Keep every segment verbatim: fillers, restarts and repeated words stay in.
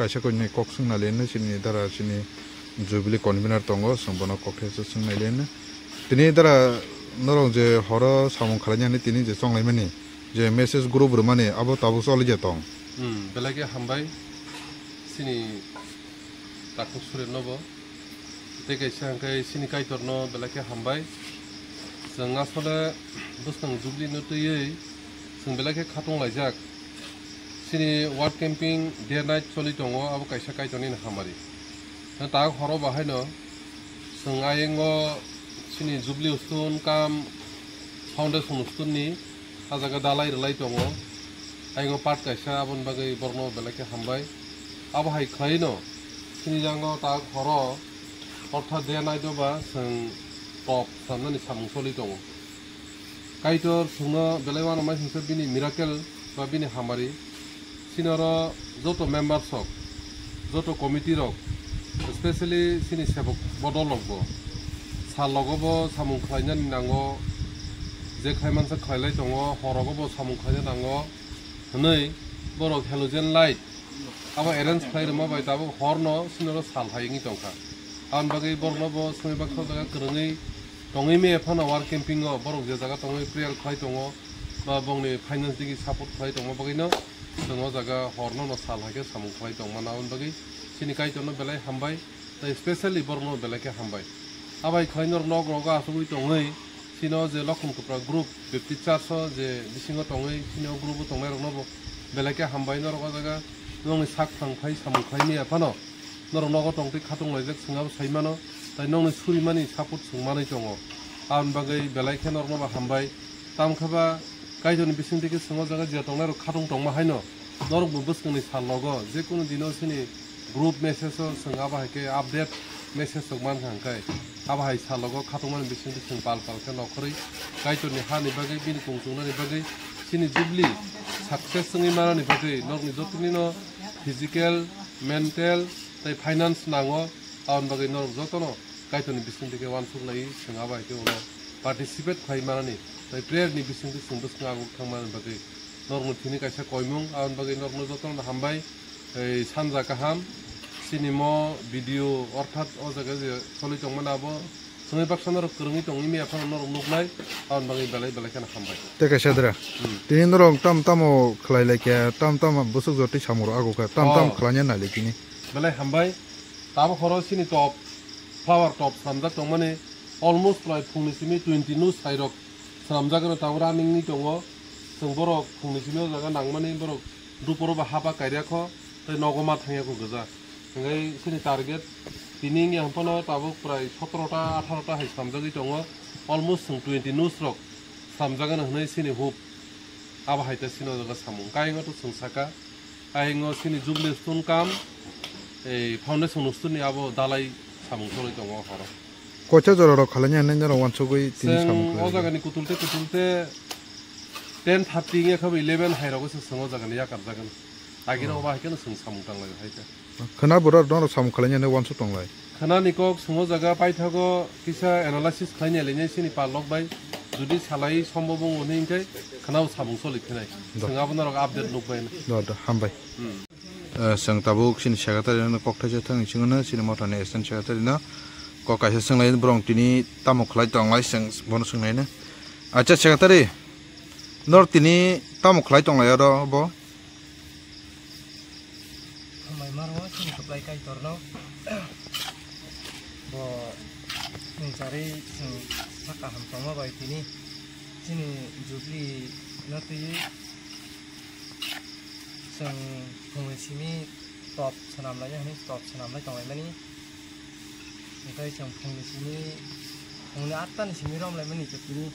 Kaisa koinwi kok swng nai le hwnwi chini dara chini Jubilee convener tongo, chwng bono kok thaisa swng nai le hwnwi. Tini dara norok je horo samung khlainani tini je chonglaimani je message group rwmani abo tabuk choli je tong. Hmm, belai khe hambai chini takhuk Surenno bo. Tei kaisa hwnkhe chini Kaitorno belai khe hambai. Chwng asole bwskang Jubilee no twiwi chwng belai khe khatung laijak. Chini ward camping day night choli tongo, abo kaisa Kaitorni hamari. Tei tak horo bahaino chwng ayengo chini Jubilee Stone kam Foundation Stone ni ah jaga dalai rwlai tongo. Ayengo part kaisa, aboni bagwi borokno belai khe hambai. Abo hai khlaino chini jango tak horo ortha day night o ba chwng top sanani samung choli tongo. Kaitor chwngno belai uanamai hwnsa bini miracle ba bini hamari. Chini oro joto members rok, joto committee rok, specially chini sebok bodol rok bo sal logo bo samung khlainani nango, je khlai mansa khlailai tongo, horogo bo samung khlaina nango hwnwi borok halogen light abo arrange khlai rwma bai tabuk horno chini oro sal hai wngwi tongkha. Aboni bagwi borokno bo swngwi baksa jaga kwrwngwi tongwi maya phano war camping o borok je jaga tongwi prayer khlai tongo ba bongni finance digi support khlai tongma bagwino chwng o jaga horno no sal hai khe samung khlai tongmano. Aboni bagwi chini Kaitorno belai hambai, tei specially borokno belai khe hambai. Abai khlai norok nok rogo achugwi tongwi chini o je Lokhon Kwpra group Baptist Church o je bisingo tongwi chini o group o tongnai rokno bo belai khe hambai. Norok o jaga nokni sak phang phai samung khlai maya phano norok nogo tongtwi khatung laijak, chwng abo sai mano, tai nokni surimani support chwng manwi tongo. Aboni bagwi belai khe norokno bo hambai. Tamo khe ba Kaitorni bisingtwi khe chwng o jaga je tongnai rok khatung tongma haino norok bo bwskangni sal logo je kunu dino chini group message o chwng abo hai khe update message rok mankha, hwnkhe abo hai sal logo khatungmani bisingtwi chwng pal pal khe nokhorwi Kaitorni hani bagwi, bini kung chungnani bagwi, chini Jubilee success wngwi manani bagwi norokni jotonino physical, mental tei finance nango. Aboni bagwi norok jotono Kaitorni bisingtwi khe uansuk laiwi chwng abo hai khe ulo participate khlai manani tei prayer ni bisingtwi chwng bwskang aguk thang manani bagwi norokno thini kaisa koimung. Aboni bagwi norokno jotono hambai. Ei sanja kaham, chini mo video orthat o jaga je choli tongmani abo chwngwi baksa norok kwrwngwi tongwi maya phano norok nuknai, aboni bagwi belai belai kheno hambai. Tei kaisa dra. Hmm. Tini norok tam tamo khlai lai khe, tam tamo bwswk jotwi samung rok ago khe, tam tam Oh. Khlaina nai lai tini. Belai hambai. Tabuk horo chini top, flower top swnamjak tongmani almost prai phungni simi twenty nu sairok swnamjak eno tabuk running ni tongo. Chwng borok phungni simi o jaga nangmani borok duporo ba haba kairiya kho, tei nogo ma thangya kho gwja. Hwnkhe chini target tini wngya hwnphano tabuk prai sotoro ta, atharo ta hai swnamjagwi tongo. Almost chwng twenty nus rok swnamjagano hwnwi chini hope. Abo hai ta chini o jaga samung. Kayang o to chwng saka, ayang o chini Jubilee Stone kam, ei, Foundation Stone ni abo dalai samung choli tongo horo. Kocha jora rok khalai nai nai norok wansugwi tini samung chwng o khlai. Jagani kutul te kutul te ten thirty wngya khe bo eleven hai rogo se chwng o jagani yakar jagani. Agini Oh. Obo hai kheno chwng samung tanglai hai khe. Khwna bwrwi norok samung khlai nai nai wansuk tonglai. Khwnani kok chwng o jaga paithago kisa analysis khlai nai lai nai chini palok bai. Jodi salai sombob wng hwnwi hwnkhe khwnao samung choli phinai. Do. Chwng abo norok update nuk bai. Do, do, hambai. Hmm. Eh, chwng tabuk chini secretary no kok thaisa thangwi chwngno chini mothani assistant secretary no kok kaisa chwnglai borok tini tamo khlai tonglai chwng bono chwngnaino. Acha secretary, nor tini tamo khlai tonglai oro bo? Hambai maro chini kwplai Kaitorno. Bo chwng charwi chwng sa kaham tongma bai tini chini Jubilee no twiwi chwng phungni simi top swnam laina hwnwi top swnam lai tonglaimani. Hwnkhe chwng phungni simi, phungni atta ni simi romlaimani khe tini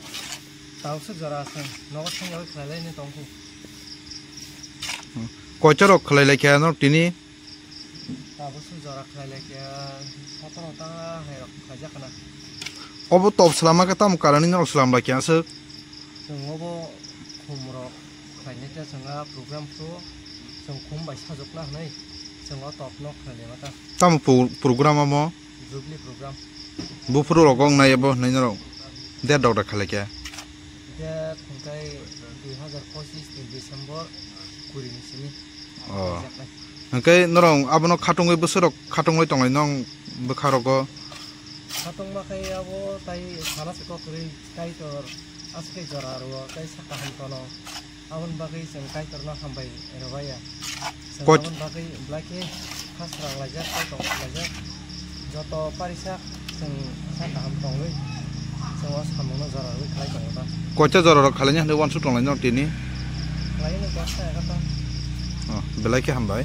tabuk swk jora chwng nogo thangyawi khlailaini tongkhu. Koicha rok khlai lai khe norok tini? Tabuk swk jora khlai lai khe sotoro ta hai rok khlaijak khna. Obo top swlama khe tamo karani norok swlam lai khe aswk? Chwng obo khum rok khlainai ta chwng a program phuru chwng khum bai sajwkna hwnwi chwng o top no khlainai ma ta. Tamo pro-, program omo? Jubilee program. Buphuru rok wngnai abo hwnwi norok date rok da khalai khe? Date hwnkhe dui hazar pochis ni December kuri ni simi. Oh. Khlaijaknai. Hwnkhe norok abono khatungwi bwswk rok khatungwi tonglai nong bwkha rogo? Khatungma khe abo tai sana se kok kwrwi Kaitor aswk khe jora rwo tei saka ham tono. Aboni bagwi chwng Kaitorno hambai rwbaiya. Chwng Koch- aboni bagwi belai khe khasrang laijak, kaitor laijak. Joto parisa chwng sa kaham tongwi chwng o samungno jora rwwi khlai tongo ta. Koita jora rok khlaina hinwi uansuk tonglai no tini? Khlaino dasta egarta. Oh, belai khe hambai.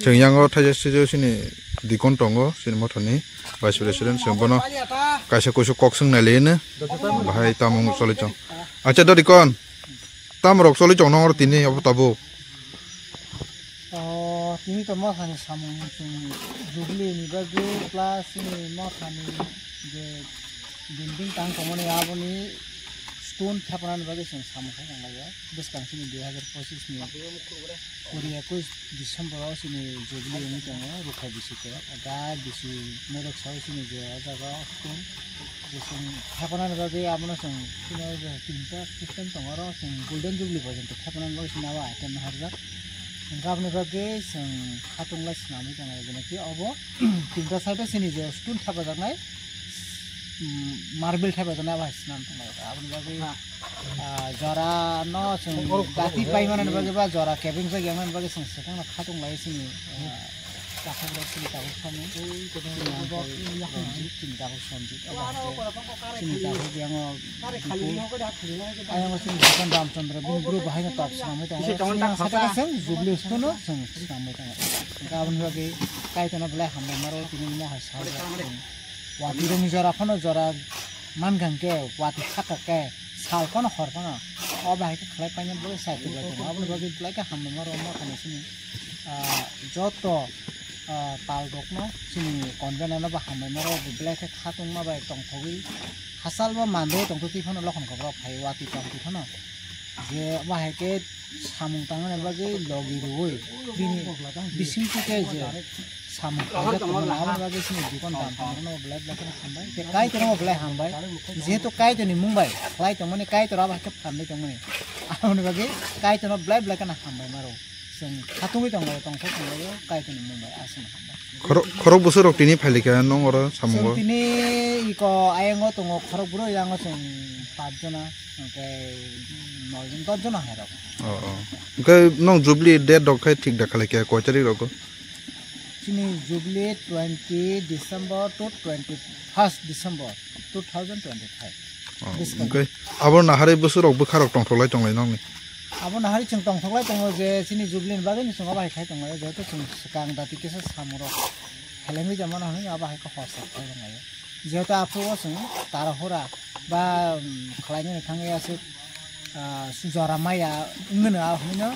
Chwng yango thaisa sijak sini dikon tongo, sini mothani vice president, chwng bono kaisa kuisu kok swng nai laiwi no bahai tamo wng choli chong. Acha do dikon, tamo rok choli chong nong oro tini obo tabuk? O, tini to mothani samung chwng jubilee ni bagwi plus chini mothani je building tang tongmani aboni stone thepanani bagwi chwng samung khai tonglaio. Bwskang chini dui hazar pochis ni kuri ekush December o chini jubilee wngwi tongo rukha bisi khe. Da bisi norok sao chini je o jaga o stone je chwng thepanani bagwi abono chwng chini o je tinta system tongo, oro chwng golden jubilee porjonto thepanani bagwi chini abo item no harjak. Hwnkhe aboni bagwi chwng khatung lai swnamwi tongo, jena ki obo tinta side o chini je stone thepajaknai, mm, marble thepajaknai abo hai swnam tongo. Aboni bagwi, ah, jora no chwng gati paimani bagwi ba jora kebeng jagwi wngmani bagwi chwng swkang no khatung lai chini, ah, takhuk rok chini takhuk samung. Chini takhuk Sonjit, obo hai khe chini takhuk yang o Ayang o chini Bhagwan Ramchandra bini group bahai no top swnamwi tongo. Chini ang saka chwng jubilee stone o chwng swnamwi tongo. Hwnkhe aboni bagwi Kaitorno belai hambai maro tini mo hai sal rok chwng. Watwi rokni jora phano jora mankha hwnkhe watwi sakha khe sal phano hor phano o bahai khe khlai paina bagwi sai tubulai tongo. Aboni bagwi belai khe hambai maro omo thani chini, ah, joto, ah, pal rokno chini convener no bo hambai maro belai khe khatungma bai tongthogwi hachal bo mandwi tongtwi phano lokhon kokrok phai watwi tongtwi phano je bahai khe samung tangnani bagwi logi rwui bini bisingtwi khe je samung khaijak tongmani aboni bagwi chini dukandar tongmani belai belai kheno hambai. Khe Kaitorno belai hambai, jehetu Kaitorni mung bai khlai tongmani, Kaitor abo hai khe phanwi tongmani, aboni bagwi Kaitorno belai belai kheno hambai maro. Chwng khatungwi tongo, tongthok tonglaio, Kaitorni mung bai aswkno hambai. Khorok, khorok bwswk rok tini phailikha nong oro samungo? Chwng tini iko ayango tongo, khorok bwrwi yango chwng pach jona, hwnkhe noi jon, dos jona hai rok. Oh, oh. Hwnkhe nong jubilee date rok khe thik da khlaikha, koi tarik rogo? Chini jubilee twenty December to twenty-first December two thousand twenty-five. Oh, bwskang. Hwnkhe abo naharwi bwswk rok bwkha rok tongthok lai tonglai nongni? Abo naharwi chwng tongthok lai tongo je chini jubilee ni bagwi no chwng abo hai khai tonglai, jehetu chwng swkang dati kisa samung rok helengwi tongmano hwnwi abo hai khe hor sak khai tonglai. Jehetu aphuru o chwng tarahura ba, um, khlainani thangwi aswk, ah, jora maya wngmano, ah, hwnwi no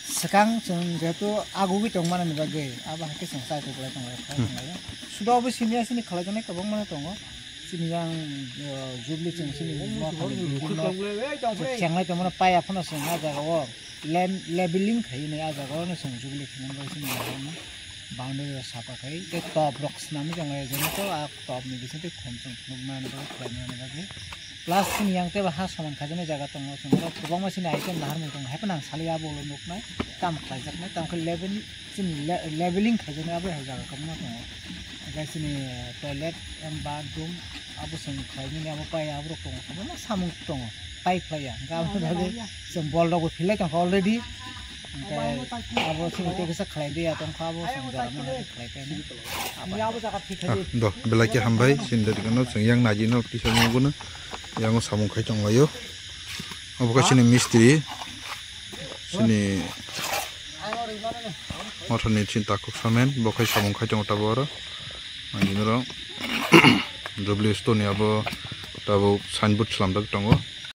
swkang chwng jehetu agugwi tongmani bagwi abo hai khe chwng chai kuklai tonglai khai tonglai. Suda obo simi asini khlai tongnai kwbangma no tongo. Chini yang, uh, jubilee chwng chini mothani building no chenglai tongmano paya phano chwng ah jaga o lem-, leveling khai nai ah jaga o no chwng jubilee khainani bagwi chini boundary rok sapa khai tei top rok swnamwi tonglai, jehetu ah top ni bisingtwi khum chwng phunuknani bagwi khlainani bagwi. Plus chini yang teibo ha soman khaijaknai jaga tongo, chwng oro kwbangma chini item naharmung tongo, haiphano ang saliya abo ulo nuknai, tamo khlaijaknai, tamo khe level, chini le-, leveling khaijaknai abo hai jaga kwbangma tongo. Hwnkhe chini toilet and bathroom abo chwng khlaimani abo pai aborok tongo, kwbangma samung tongo, pai khlaiya. Hwnkhe aboni bagwi chwng bol rokbo philai tongkha already. Hwnkhe abo chini tei kisa khlai diya tongkha, abo chwng jora mano khlai painai. Ah, do, belai khe hambai, chini dadi kano chwng yang naji no kisa nuguna, yango samung khai tonglaio. Obo khe chini mistri, chini mothani chini takhuk samen, bo khai samung khai tongo tabuk oro. Ang nini oro jubilee stone ni abo tabuk signboard slamjak tongo.